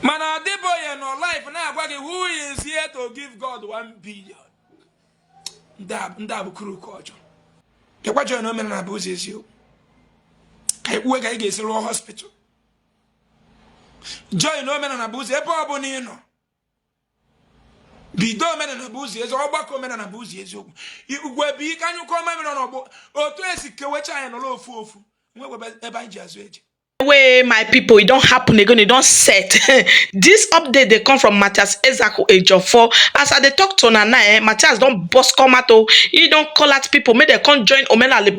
Mana Adeboye nọ live na-agwa gị, "Who is here to give God 1 billion?" Ndị a bụ crook ọjọọ. Bịakwa join omenala bụ ụzọ eziokwu, ka anyị kwuwe ka anyị ga-esi rụọ hospital. Join omenala bụ ụzọ. Ebe ọ bụla ị nọ, bido omenala bụ ụzọ ezi ọgbakọ. Omenala bụ ụzọ eziokwu. Igwe bụ ike anyụkọ mamịrị n'ọgbọ. Otu esi kewecha anyị nọrọ ofu ofu, nwekwa ebe anyị ji azụ eje. Wey my pipo, e don happen again, e don set. Dis update dey come from Matthias Ezeaku Ejiofor. As I dey talk to una now, Matthias don burst come out o. E don call out pipo make dem come join Omenala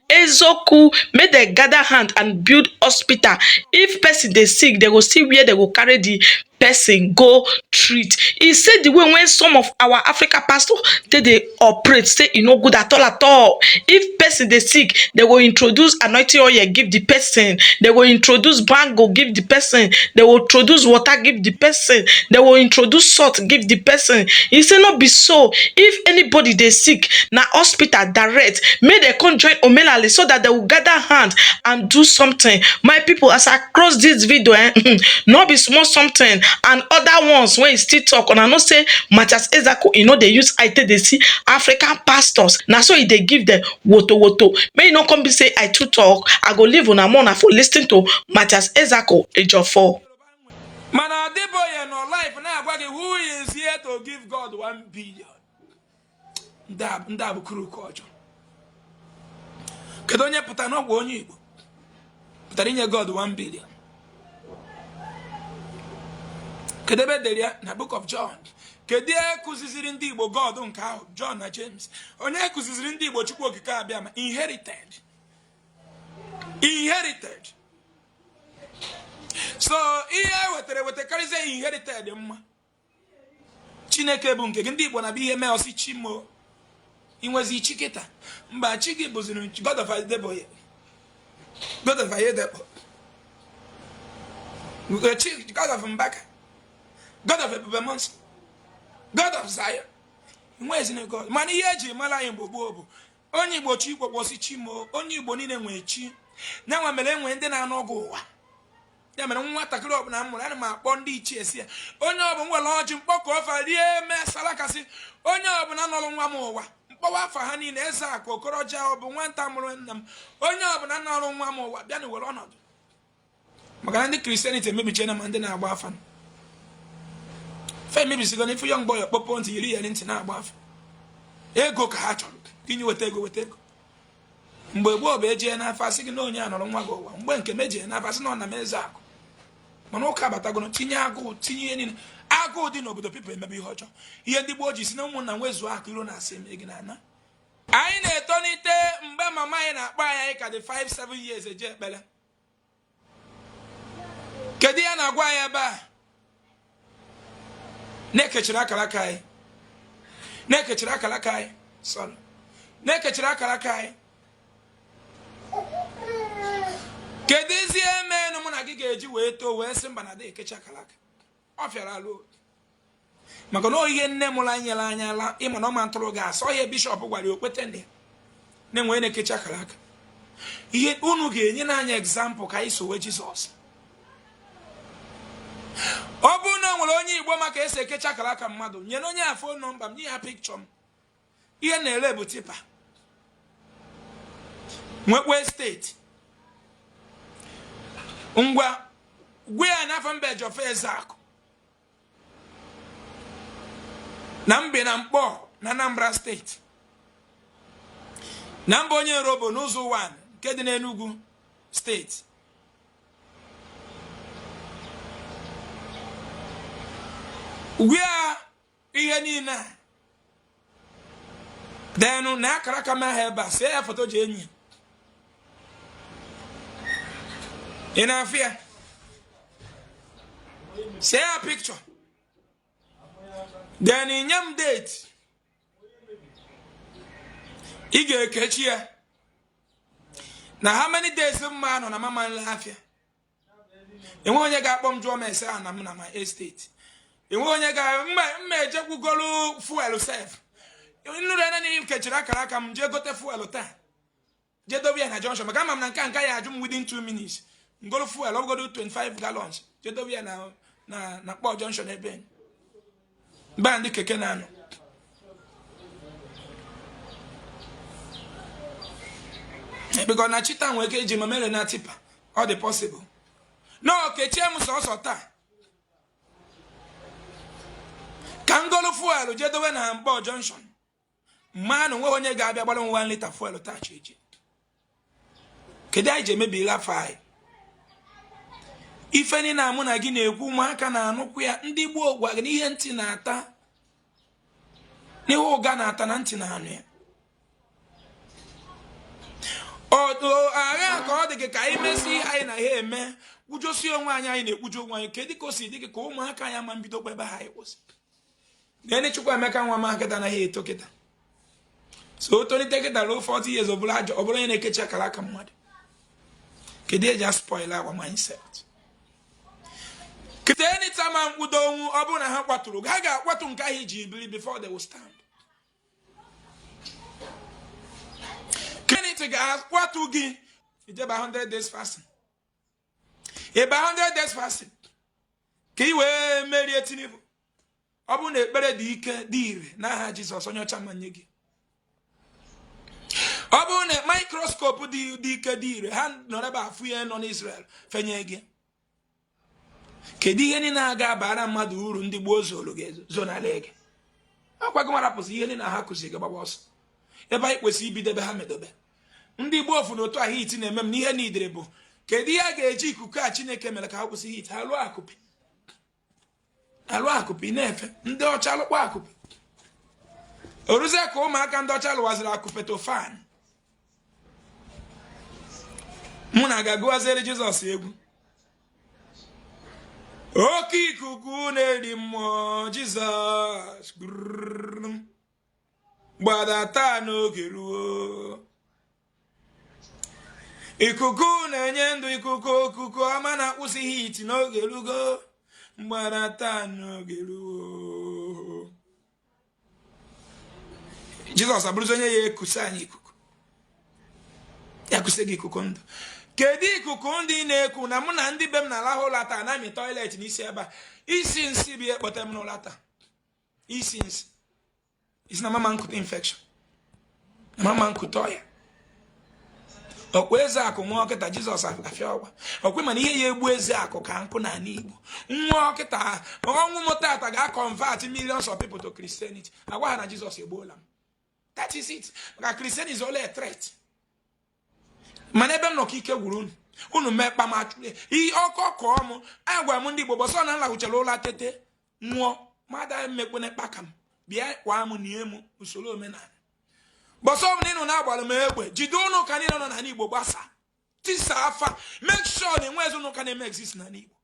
Eziokwu, make dem gather hand and build hospital. If person dey sick, dem go see where dem go carry the person go treat. E say the way wey some of our Africa pastor take dey operate, say e no good at all at all. If person dey sick, dem go introduce anointing oil give the person, dem go introduce bangle give the person, dem go introduce water give the person, dem go introduce salt give the person. E say no be so. If anybody dey sick, na hospital direct. Make dem come join Omenala so that dem go gather hand and do something. My people, as I cross this video, no be small something. And other ones wey e still talk, una know say Matthias Ezeaku, e no dey use eye take dey see African pastors. Na so e dey give dem woto woto. Make e no come be say I too talk. I go leave una more una for listen to Matthias Ezeaku Ejiofor. Mana Adeboye nọ live na-agwa gị, "Who is here to give God 1 billion?" Ndị a bụ crook ọjọọ. Kedu onye pụtara n'ọgwụ? Onye Igbo pụtara inye God 1 billion? Kedu ebe edere ya na Book of John? Kedu ihe kụziziri ndị Igbo God nke ahụ, John na James? Onye kụziziri ndị Igbo Chukwu Okike abịa ma inherited, inherited? So ihe e wetara eweta karịzie inherited mma. Chineke bụ nke gị. Ndị Igbo na-abịa ihe mee ọsị chimo inwezi chi kịta. Mba, chi gị bụziri God of Adeboye, God of Ayedepo, God of Mbaka, God of Ebube Muonso, God of Zion. Nwezina God. Mana ihe eji mara anyị mgbe gboo bụ onye Igbo chi ikpokpọsi chimo. Onye Igbo niile nwee chi nyanwa mere enwee ndị na-anụ ọgụ ụwa. Ya mere nwatakịrị ọbụla m mụrụ, ana m akpọ ndị ichie si ya, onye ọbụla nwere ọjị mkpọkọ ọfa rie mee sarakasị. Onye ọbụla nọrọ nwa m ụwa, mkpọwa afa ha niile, eze akụ okoroja ọ bụ nwata mụrụ nna m. Onye ọbụla nọrọ nwa m ụwa, bịa na were ọnọdụ, maka na ndị Christianity emebichena ma ndị na-agba afa fe emebisigo n'ifu. Young boy ọkpọpọ ntị yiri yeri ntị na-agba afa ego ka ha chọrọ inye. Weta ego, weta ego. Mgbe gboo bụ ejee n'afa, sị gị na onye a nọrọ nwa gị ụwa. Mgbe nke mejie n'afa, sị na ọ na m eze akụ. Mana ụka abatagoro, tinye agụụ, tinye ihe niile. Agụụ dị n'obodo, people emebe ihe ọjọọ. Ihe ndị gboo ji si na ụmụnna nwezuo akụ iro na asị eme gị na ana. Anyị na-etonite mgbe mama anyị na-akpọ anyị, anyị ka dị 5 7 years, eje ekpere. Kedu ihe na-agwa anyị ebe a? Na-ekechiri akara aka anyị, na-ekechiri akara aka anyị, sorry, na-ekechiri akara aka anyị. Kedu ezi emenụ mụ na gị ga-eji wee too wee sị mba na adịghị ekechi akara aka? Ọ fịara alụ, maka na ihe nne mụrụ anyị nyere anyị ala ịma na ọma ntụrụ ga-asọ ihe bishọp gwara ya okwete ndị na-enwe na-ekechi akara aka. Ihe unu ga-enye n'anya example ka anyị sowe Jizọs. Ọ bụrụ na o nwere onye Igbo maka esi ekechi akara aka mmadụ, nyere onye a phone number m, nye ya pikchọ m. Ihe na-ere bụ tipper, nwekwa estate. Ngwa, gwa ya n'afọ mba Ejiofor Ezeakụ na mbe na Mkpọ na Anambra Steeti, na mba onye Robo n'ụzọ 1 nke dị n'Enugu Steeti. Gwa ya ihe niile a denụ na akara aka m ahụ ebe a. See ya foto ji enyi ị na-afụ ya. See ya picture, then nye m date ị ga-ekechi ya na how many days mma nọ na mama nle afịa. Enweghị onye ga-akpọ m jụọ m ese a na m na my estate. Enweghị onye ga mma ejekwugolu fuel sef nnụrụ anya na kechiri akara aka m. Jee gote fuel taa, jee dobe ya na junction, maka ama m na nke a nka ya ajụ m within 2 minutes. Ngolu fuel ọbụgodo 25 gallons, jee dobe ya na na Nkpor junction ebe ba ndị keke na-anọ. Because na chita nwere ike iji ma mere na tipper, ọ dị possible na o kechie m sọsọ taa ka m golu fuel jee dowe na Nkpor junction, ma na onweghị onye ga-abịa gbara m 1 litre fuel taa chi eji. Kedu anyị ji emebiri afọ anyị? Ife niile mụ na gị na-ekwu, ụmụaka na-anụkwu ya. Ndị gboo gwa gị na ihe ntị na-ata n'ihe ụga na-ata na ntị na-anụ ya. Ọdụ agha ka ọ dị gị ka anyị mesi ihe anyị na ha eme, kwujosi onwe anyị, anyị na-ekwujo onwe anyị. Kedu ka o si dị gị ka ụmụaka anyị ama mbido ebe ha anyị kwụsị? Nene Chukwuemeka nwa m kịta anaghị eto kịta, so o tolite kịta ruo 40 years, ọ bụrụ ajọ, ọ bụrụ onye na-ekechi akara aka mmadụ. Kedu eji aspoil our mindset? Kịta anytime a mkpudo onwu, ọ bụrụ na ha kwaturu, ha ga-akwatu nke ahụ iji biri before they will stand. Kenity ga-akwatu gị ijeba 100 days fasting, ịba 100 days fasting ka ị wee merie Tinubu. Ọ bụrụ na ekpere dị ike dị ire n'aha Jizọs, onye ọcha manye gị. Ọ bụrụ na microscope dị ike dị ire, ha nọrọ ebe afụ ihe nọ n'Israel fenye gị. Kedu ihe niile aga abara mmadụ uru ndị gboo zoro gị zonala gị? Akwa gị marapụsị ihe niile ha kụziri gị gbagba ọsọ ebe anyị kwesịrị ibido ebe ha medobe. Ndị gboo ofu na otu ahụ heat na-eme m n'ihe niidere bụ kedu ihe a ga-eji ikuku a Chineke mere ka ha kwụsị heat? Ha lụọ akụpị, alụ akụpị na-efe. Ndị ọcha lụkwa akụpị, oruzie ka ụmụaka ndị ọcha lụwaziri akụpe to fan. Mụ na ga-agụwaziere Jizọs egwu oke ikuku na-eri mmụọ. Jizọs gbadata n'oge ruo, ikuku na-enye ndụ, ikuku okuku ọma na-akwụsị heat n'oge rugo, mgbadata n'oge ruo. Jizọs abụrụzi onye ya ekusa anyị ikuku, ya kusa gị ikuku ndụ. Kedu ikuku ndị na-eku na mụ na ndị be m na-alahụ ụla taa na-amị toilet n'isi ebe a? Isi nsị bụ ihe kpọta m n'ụla taa. Isi nsị isi na mama nkute infection na mama nkute ọya ọkwa eze akụ nwa ọkịta. Jizọs afịa ọgwa ọkwa, mana ihe ya egbu eze akụ ka nkụ n'ala Igbo nwa ọkịta. Ọnwụ m tata ga-convert millions of people to Christianity. Agwa ha na Jizọs egbuola m. That is it, maka Christianity is only a threat. Mana ebe m nọ ka ike gwuru unu, unu mekpa m ihe ọkọ kọọ m. Agwara m ndị Igbo gbọsọ na nlahụchara ụla tete nwụọ mmadụ mekpene kpaka m bịa kwa m nie m usoro omenala gbọsọ m na ịnụ na-agbara m egbe jide ụnụ ụka niile nọ n'ala Igbo, gbasa tisa afa, make sure na enwe ezinụlọ ụka na-eme exist n'ala Igbo.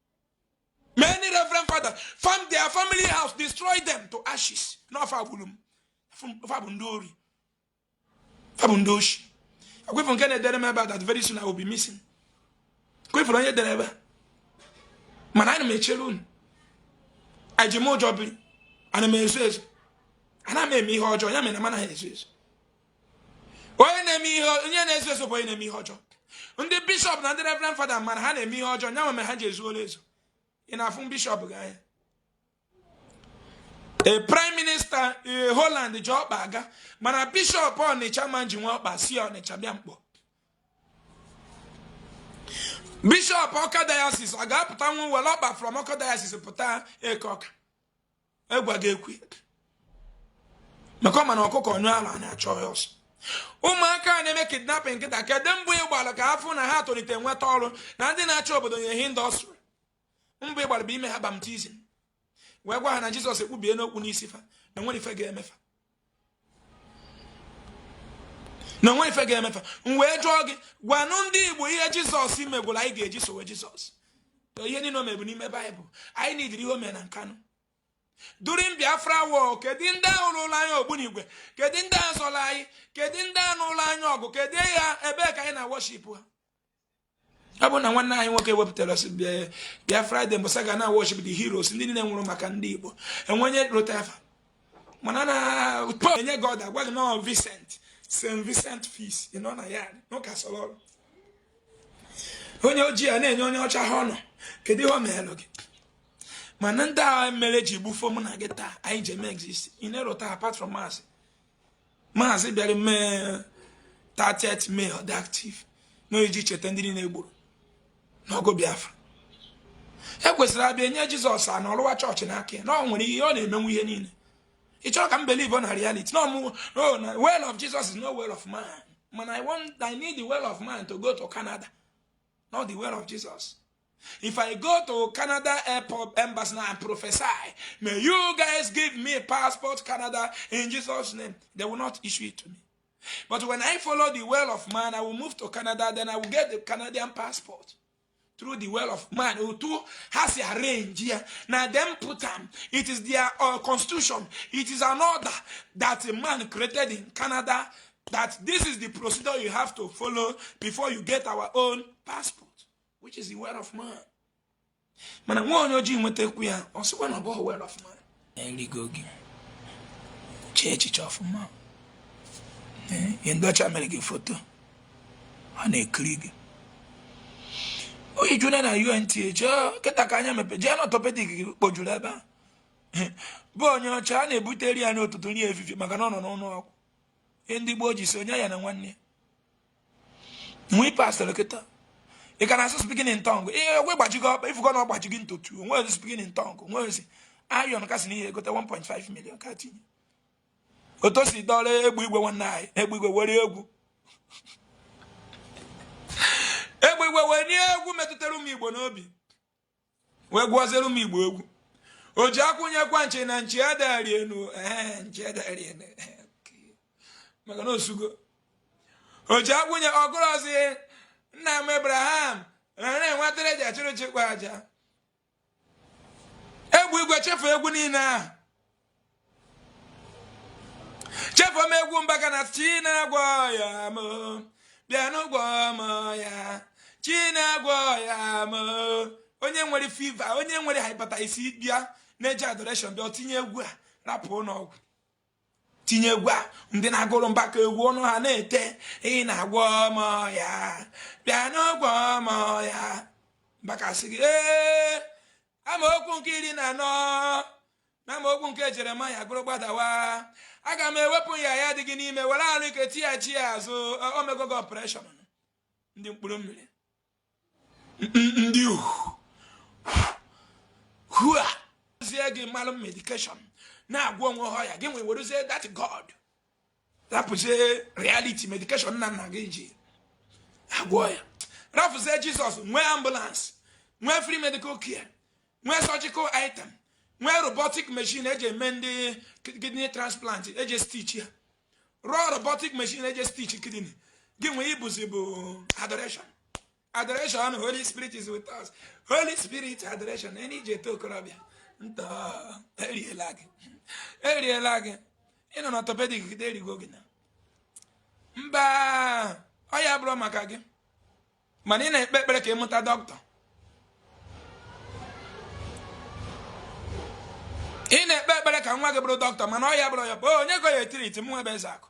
Many reverend father farm their family house, destroy them to ashes. N'ọfa gburu m, fa bụ ndị ori, fa bụ ndị oshi. Akwefụ nke na-edere m ebe a that very soon I will be missing. Kwefụrụ onye dere ebe a, mana ana m echere unu. Eji m ụjọ biri, ana m ezo ezo, ana m eme ihe ọjọọ, ya mere na m anaghị ezo ezo. Onye na-eme ihe, onye na-ezo ezo bụ onye na-eme ihe ọjọọ. Ndị bishọp na ndị reverend father mana ha na-eme ihe ọjọọ, ya mere ha ji ezuola ezo. Ị na-afụ bishọp gị anya? A prime minister Holland ji ọkpa aga, mana bishọp Ọnịcha ma ji nwa ọkpa si Ọnịcha bịa Mkpọ. Bishọp Ọka diocese ọ ga-apụta nwa were ọkpa from Ọka diocese pụta Eke Ọka? Egwa ga-ekwu maka ọ mana ọkụkọ nyụọ ala na-achọ ya ọsọ. Ụmụaka a na-eme kidnapping nkịta, kedu mbụ ị gbara ka afụ na ha tolite nweta ọrụ na ndị na-achị obodo nye ha industry? Mbụ ị gbara bụ ime ha baptism wee gwa ha na Jizọs ekwubie n'okwu n'isi fa na onwere ife ga-emefa, na onwere ife ga-emefa. M wee jụọ gị, gwanụ ndị Igbo ihe Jizọs megwuru anyị ga-eji sowe Jizọs. Ihe niile o mebu n'ime Baịbụl, anyị nidiri ihe o mere na Nkanụ during Biafra war. Kedu ndị ahụ rụrụ anyị ogbunigwe? Kedu ndị azọrọ anyị? Kedu ndị anụrụ anyị ọgụ? Kedu ya ebee ka anyị na worship ha? Ọ bụ na nwanne anyị nwoke wepụtara sị Biafra Day mbọsa ga na worship the heroes, ndị niile nwụrụ maka ndị Igbo. Enwe onye rotefa mana na Paul enye God agwa gị nọ Vincent, St. Vincent feast ị nọ na ya n'ụka sọrọ ọrụ onye ojii a na-enye onye ọcha ha ọnọ. Kedu ihe o meelụ gị? Mana ndị a mere ji gbufo mụ na gị taa anyị ji eme exist. Ị na-erota apart from maazị, maazị bịara mee 30th May ọ dị active na iji cheta ndị niile egburu n'ọgụ Biafra. E kwesịrị abịa enye Jizọs a na ọlụwa chọọchị n'aka ya na ọ nwere ihe ọ na-emenwu ihe niile. Ị chọrọ ka m believe na reality no mụ no na will of Jesus is no will of man. Mana I need the will of man to go to Canada, not the will of Jesus. If I go to Canada airport embassy now and prophesy, "May you guys give me a passport, Canada, in Jesus' name," they will not issue it to me. But when I follow the will of man, I will move to Canada, then I will get the Canadian passport through the will of man. Otu ha si arrange here. Now them put them. It is their constitution. It is an order that a man created in Canada, that this is the procedure you have to follow before you get our own passport, which is the will of man. Mana nwa onye ojii nwetakwu ya, ọ sịkwa na ọ bụghị will of man. Erigo gị chee echiche ọfụma. Ihe ndị ọcha mere gị foto ha na-ekiri gị oyi juna na UNTH kịta ka anya mepe jee na orthopedic gị kpojuru ebe a bụ onye ọcha a na-ebutere ya n'ụtụtụ nri efifie maka na ọ nọ n'ụlọ ọgwụ. Ihe ndị gboo ji si onye ya na nwanne ya nwe pastọrọ kịta ị ka na-asụ speaking in tongue. Ihe ogwe gbajigo ọkpa ifugo na ọ gbajigo ntotu onwe ozi speaking in tongue onwe ozi ayọn kasị na ihe egote 1.5 million ka tinye otu o si dọrọ egbe igwe nwanne anyị egbe igwe were egwu egbe igwe wee nye egwu metụtara ụmụ Igbo n'obi wee gụọziere ụmụ Igbo egwu o ji akwụnyekwa nchi na nchi adari enu ee nchi adari enu maka na osugo o ji akwụnye ọgụrọzi nna m Abraham na enwetara eji achụrụ chikwa aja egwu igwe chefu egwu niile ahụ chefuo m egwu Mbaka na chi na-agwọ ya m bịa n'ụgwọ m ya chi na-agwọ ya m onye nwere fever, onye nwere hepatitis bịa na-eji adoration bịa tinye egwu a rapụ ụlọọgwụ tinye egwu a ndị na-agụrụ Mbaka egwu ọnụ ha na-ete ị na-agwọ m ya bịa n'ụgwọ m ya. Mbaka sị gị ee amaokwu nke 14 na amaokwu nke Jeremaya gụrụ gbadawa aga m ewepụ ya ya dị gị n'ime were arụ ike tighachi ya azụ omego gị operation ndị mkpụrụ mmiri ndị hua zie gị mmalụ medication na-agwọ onwe ha ya gị nwe werezie that God rapụzie reality medication nna nna gị ji agwọ ya rapụzie Jizọs nwee ambulance nwee free medical care nwee surgical item nwee robotic machine eji eme ndị kidney transplant eji stitch ya rụọ robotic machine eji stitch kidney gị nwee ibuzi bụ adoration adoration. Holy Spirit is with us, Holy Spirit adoration eni iji eto okorobịa nta eriela gị eriela gị ịnọ na orthopedic gide erigo gị na mba ọ ya bụrụ maka gị mana ị na-ekpe ekpere ka ịmụta dọkịta ị na-ekpe ekpere ka nwa gị bụrụ dọkịta mana ọ ya bụrụ ya bụ onye go ya etiriti m nwa bụ eze akụ.